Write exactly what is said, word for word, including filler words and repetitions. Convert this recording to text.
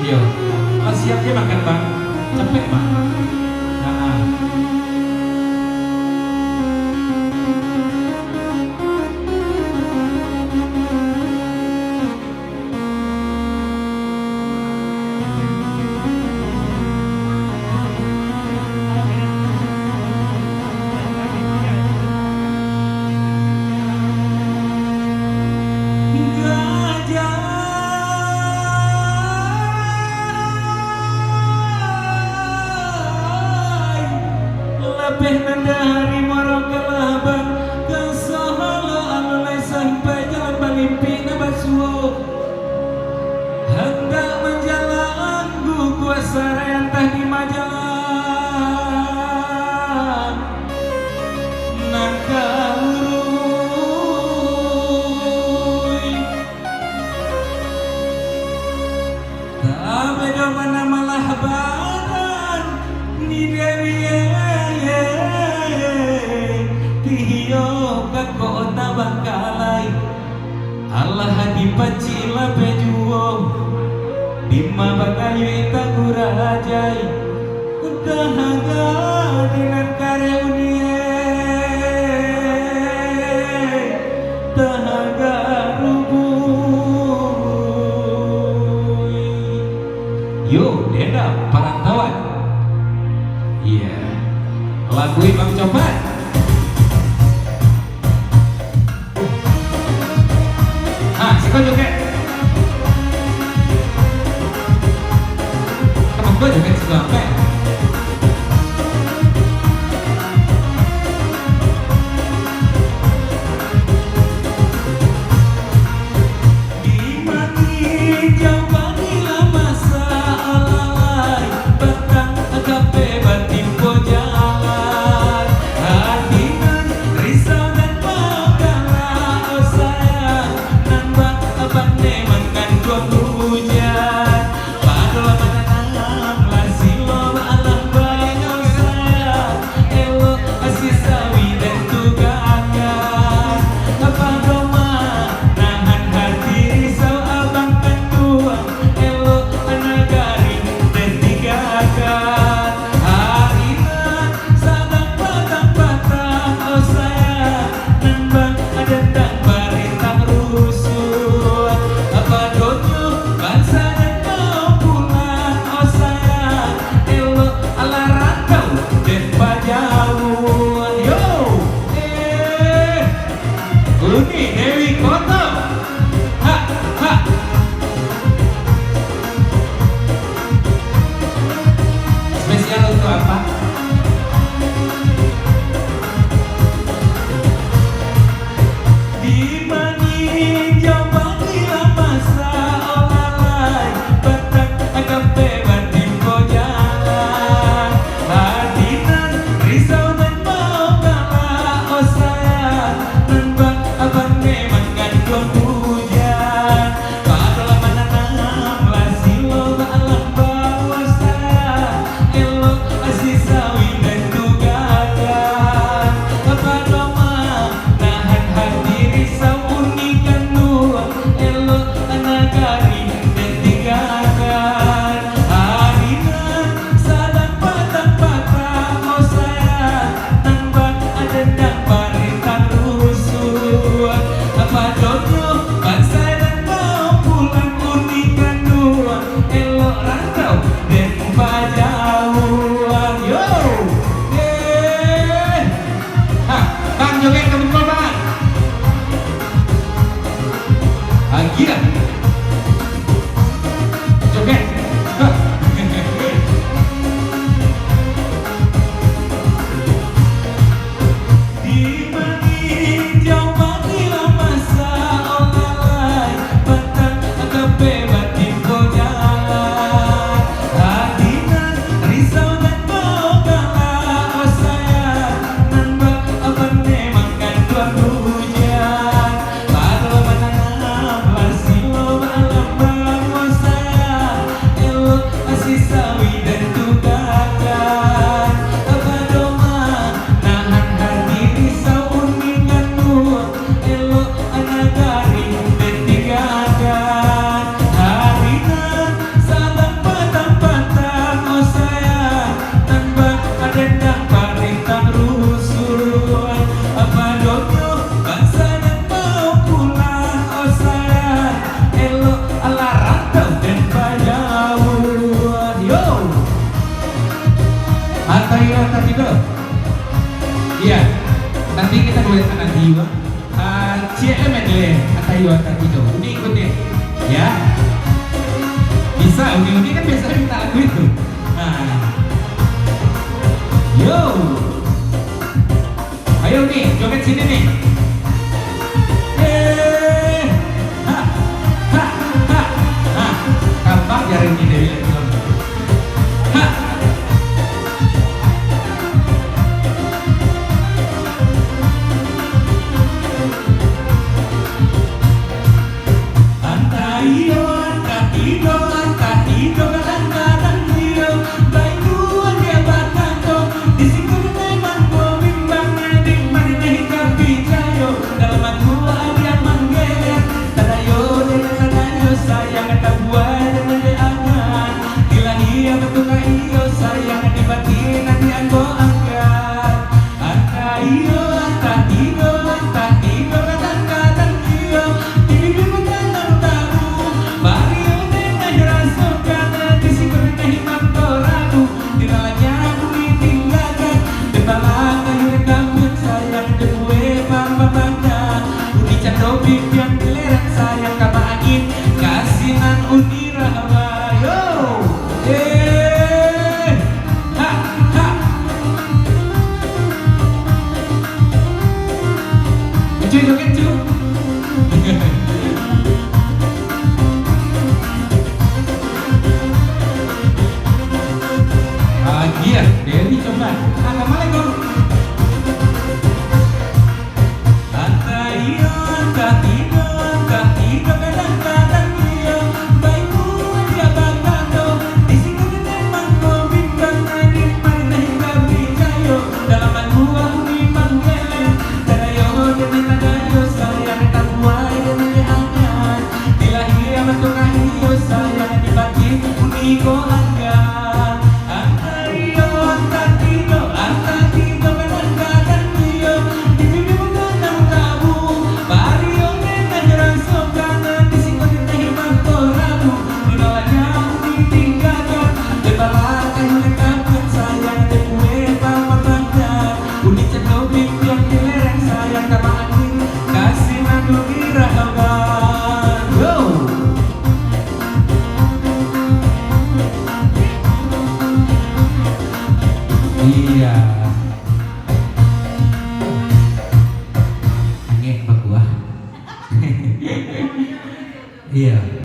Yo. Oh, siap je makan, Bang. Capek, Bang. Nah. Lapeh nan dari moro ka laban, ka soholo alun lai sampai jalan balimpik nan basuo. Handak manjalan guguak sarai antah di majalan nan ka luruih. Tabedo mana malah badan ni Dewi, eh, eh, eh, tiyo ka kota Bangkalai. Alah dipacik lapeh juo, dima bagayuik tagurajai. Tahaga di nan kareh uni, eh, tahaga rubuih. Yo, dendam parantauan. Iya. Lagu Imam Copat. Ha, siko joget. Ka mangko joget siko ampek. Di mani jauah di lah masa alalai, batang kape batimpo jalan. Hati nan risau dan maogalah, oh sayang, nan bak pandai manganduang hujan. Pado mananam lah silo alah bae, oh sayang, elok si sawi den tugakan. Pado manahan hati risau abang kanduang, elok nagari den tinggakan. Ari nan sadang patang-patang, oh sayang, nan badendang barintang rusuh. Padonyo bansa den bapulang, oh sayang, elok alah rantau den bajauah. Yo, eh. Uni Dewi Koto. Ha, ha. Spesial untuk apa? Di mani jauah di lah masa alalai, batang kape batimpo jalan. Hati nan risau nan baogalah, oh sayang, nan bak pandai manganduang hujan. Pado mananam lah silo alah bae, oh sayang, elok si sawi den tugakan. Pado manahan hati risau uni kanduang, elok nagari den tinggakan. Ari nan sadang patang-patang, oh sayang, nan badendang barintang rusuh. Padonyo bansa den bapulang uni kanduang, elok rantau den bajauah. Yo, eh. Ha, Bang, joget ka muko, Bang. Agiah. Joget. Ha. Di mani jauah di lah masa alalai, batang kape batimpo jalan. Hati nan risau nan baogalah, oh sayang, nan bak pandai manganduang hujan. Pado mananam lah silo Ah, C M N le, kata yo tadi tu. Uni ikutin. Ya. Bisa, Uni, Uni kan biasa minta lagu itu. Nah. Yo. Ayo, Uni, joget sini, nih. Eh. Ha, ha, ha, ha. Tampak jari Uni Dewi lagi, Uni. Ha. Antah iyo, antah tido, antah tido, kadang-kadang iyo. Baik buah dia batang tu, di situ memang ko bimbang, di mana dah ikan picayo. Dalam aku ada yang manggeler, tadayo dengan tadayo sayang, tabuai dengan diangan. Di lahia batukar iyo sayang, di batin nanti anggo angkat. Antah iyo, antah tido, antah tido, kadang-kadang iyo. Di bibir bukan tabu, bario dengan rasokan, di situ dengan imam ko ragu. Di dalamnya bumi tinggalkan, di bawah kayu renggang pun sayang, di kue pambabanda. Bumi cando pipiang dilerang sayang, kama angin kasinan Uni Rahma. Yo, eh, ha, ha. Kencang, kencang. Agiah, Dewi coba. Assalamualaikum. Antah iyo, antah tido, antah tido, kadang-kadang iyo. Baik buah dia batang tu, di situ memang ko bimbang, di mana dah ikan picayo. Dalam aku, aku bimbang, geleng. Tadayo dengan tadayo sayang, tabuai dengan diangan. Di lahia batukar iyo sayang, di batin Uni ko angga. Antah iyo, antah tido, antah tido, kadang-kadang iyo. Di bibir bukan tabu, bario dengan rasokan, di situ dengan imam ko ragu. Di bawahnya Uni tinggalkan, di bawah kayu renggang pun sayang, di kue pambabanda. Uni cando pipiang dilerang sayang, kama angin kasinan Uni Rahma. Yo. Iya. Angin bakuah. Iya.